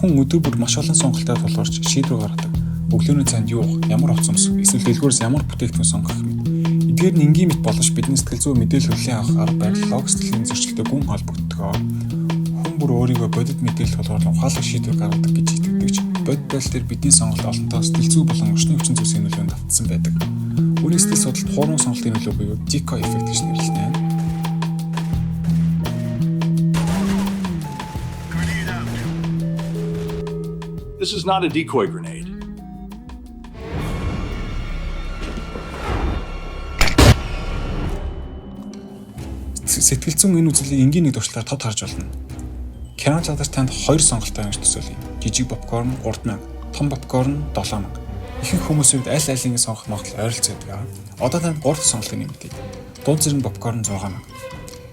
Хүн өдөр бүр маш олон сонголттой тулгарч шийдвэр гаргадаг. Өглөөний цайнд юу уух, ямар хувцас өмсөх, эсвэл дэлгүүрээс ямар бүтээгдэхүүн сонгох мэт. Эдгээр нь энгийн мэт боловч бидний сэтгэл зүй мэдээлэл хүлээн авах арга барил логик сэтгэлийн зөрчилтэй гүн холбогддог. Хүн бүр өөрийгөө бодит мэдээлэл тулгуурлан ухаалаг шийдвэр гаргадаг гэж итгэдэг ч бодит байдал дээр бидний сонголт олонтоо сэтгэл зүй болон орчны хүчин зүйлсийн нөлөөнд автсан байдаг. Үүний сэтгэл судлалд хуурмаг сонголтын нөлөө буюу decoy effect гэж нэрлэнэ. This is not a decoy grenade. Сэтгэл зүйн энэ үзлийг энгийн нэг туршлагаар тод харж болно. Кино театр танд хоёр сонголттой гэж төсөөлье. Жижиг попкорн 3000, том попкорн 7000. Ихэнх хүмүүсийн хувьд аль алийг сонгох магадлал ойролцоо байдаг. Одоо танд 3 дахь сонголтыг нэмэгдье. Дунд зэрэг попкорн 6000.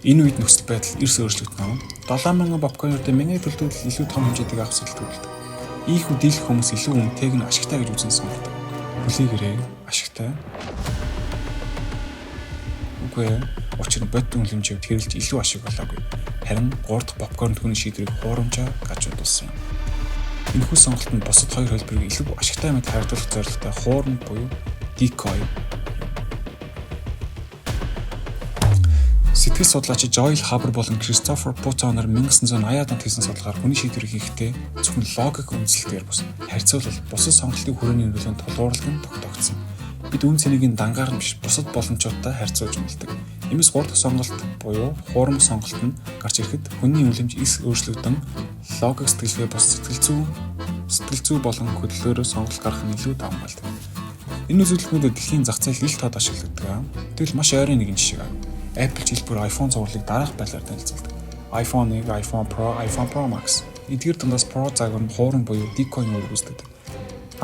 Энэ үед нөхцөл байдал эрс өөрчлөгдөнө. 7000 попкорнуудын 1000 төлөвлөл илүү том хэмжээтэй авах асуудал төрөлдөг. Ийхүү дийлэх хүмүүс илүү үнэтэйг нь ашигтай гэж үзэн сонгодог. Хүлээгээрэй, ашигтай. Үгүй ээ. Учир нь бодит үнэлэмжийн хувьд хэрэглэж илүү ашиг болоогүй. Харин 3 дахь попкорн түүний шийдвэрийг хуурамчаар гажуудуулсан юм. Энэхүү сонголт нь бусад хоёр хэлбэрийг илүү ашигтай мэт харагдуулах зорилготой хуурам буюу decoy. Сэтгэл судлаач Жоэл Хабер болон Кристофер Путонер 1980-ад онд хийсэн судалгаар хүний шийдвэр хийхдээ зөвхөн логик үндсэлтээр бус харьцуулбал бусад сонголтын хүрээний нөлөөнд тулгуурлах нь тогтоогдсон. Бид үн цэнийг нь дангаар нь биш бусад боломжуудтай харьцуулж үнэлдэг. Иймээс 3 дахь сонголт буюу хуурам сонголт нь гарч ирэхэд хүний үнэлэмж эс өөрчлөгдөн логик сэтгэлгээ бус сэтгэл зүй болон хөдөлгөөрөөр сонголт гаргах нь илүү давамгайлдаг. Энэ үзүүлэлтнүүд дэлхийн зах зээлд ил тод ашиглагддаг. Тэгвэл маш ойрын нэгэн жишээ. Apple жил бүр iPhone цувралыг дараах байдлаар танилцуулдаг. iPhone 1, iPhone Pro, iPhone Pro Max. Эдгээр дундаас Pro загвар нь хуурам буюу decoy үүрэг гүйцэтгэдэг.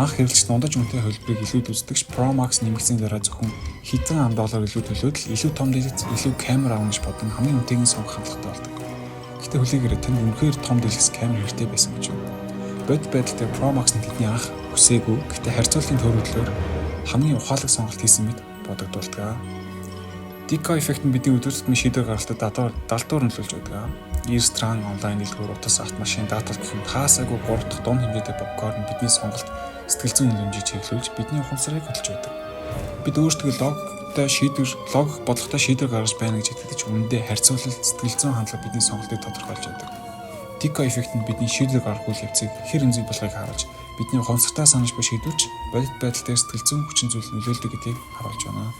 Анх хэрэглэгч дундаж үнэтэй хувилбарыг илүүд үздэг ч Pro Max нэмэгдсэний дараа зөвхөн хэдэн ам доллар илүү төлөөд л илүү том дэлгэц, илүү камер авна гэж бодон хамгийн үнэтэйг нь сонгох хандлагатай болдог. Гэхдээ хүлээгээрэй, танд үнэхээр том дэлгэц камер хэрэгтэй байсан гэж юу? Бодит байдал дээр Pro Max нь тэдний анх хүсээгүй. Гэхдээ харьцуулалтын төвөргөдлөөр хамгийн ухаалаг сонголт хийсэн мэт бодогдуулдаг. Decoy effect нь бидний өдөр тутмын шийдвэр гаргалтад далдуур нөлөөлж байдаг. Ресторан, онлайн дэлгүүр, утас, автомашин, даатгал гэх мэт хаасаагүй 3 дахь дунд хэмжээтэй попкорн бидний сонголт сэтгэл зүйн үнэлэмжийг чиглүүлж бидний ухамсарыг хөдөлж байдаг. Бид өөрсдөө логиктой шийдвэр, логик бодлоготой шийдвэр гаргаж байна гэж итгэдэг ч үнэндээ харьцуулал сэтгэл зүйн хандлага бидний сонголтыг тодорхойлж байдаг. Decoy effect нь бидний шийдвэр гаргах үйл явцыг хэр үнзий болохыг харуулж бидний ухамсартай санаж буй шийдвэрч бодит байдал дээр сэтгэл зүйн хүчин зүйл нөлөөлдөг гэдгийг харуулж байна.